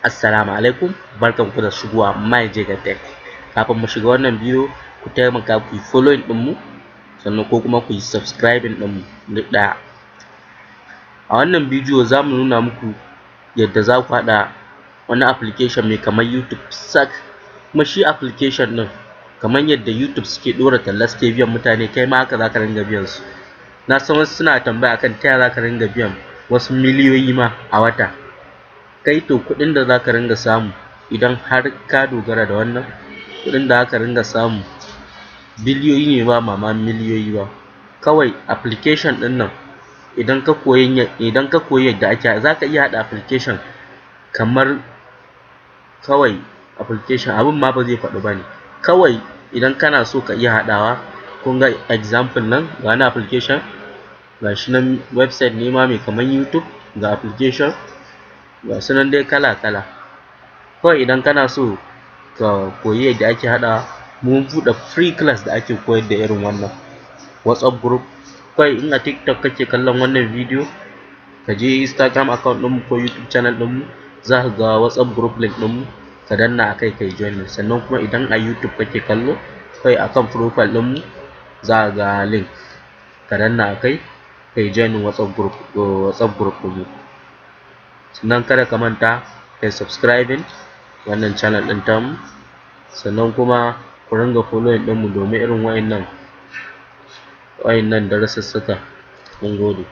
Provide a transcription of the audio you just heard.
Assalamu alaikum, barkanku da shigowa MyJega Tech. Kafin mu shiga wannan bidiyo, ku taimaka ku yi following ɗinmu, sannan ko kuma ku yi subscribing ɗinmu, duk ɗaya. A wannan bidiyo za mu nuna muku yadda za ku haɗa wani application mai kamar YouTube sak. Kuma shi application ɗin, kamar yadda YouTube suke ɗora talla suke biyan mutane, kai ma haka za ka ringa biyan su. Na san wasu suna tambaya akan ta yaya za ka ringa biyan wasu miliyoyi ma a wata. Kai to, kuɗin da za ka ringa samu idan har ka dogara da wannan, kuɗin da za ka ringa samu biliyoyi ne, ba ma miliyoyi ba. Kawai application ɗin nan, idan ka koyi yadda ake, za ka iya haɗa application kamar kawai application, abin ma ba zai faɗu ba ne. Kawai idan kana so ka iya haɗawa, kun ga example nan, ga wani application, ga shi nan, website ne ma mai kamar YouTube, ga application, ga su nan dai kala kala. Kawai idan kana so ka koyi yadda ake haɗawa, mun buɗe free class da ake koyar da irin wannan, WhatsApp group. Kawai in a TikTok kake kallon wannan bidiyo, ka je Instagram account ɗinmu ko YouTube channel ɗinmu, za ka ga WhatsApp group link ɗinmu, ka danna a kai kai joining. Sannan kuma idan a YouTube kake kallo, kawai akan profile ɗinmu za ka ga link, ka danna a kai kai joining WhatsApp group ɗinmu. Sannan kada ka manta kai subscribing wannan channel ɗin tamu, sannan kuma ku ringa following ɗinmu domin irin wa'innan darussuka. Mun gode.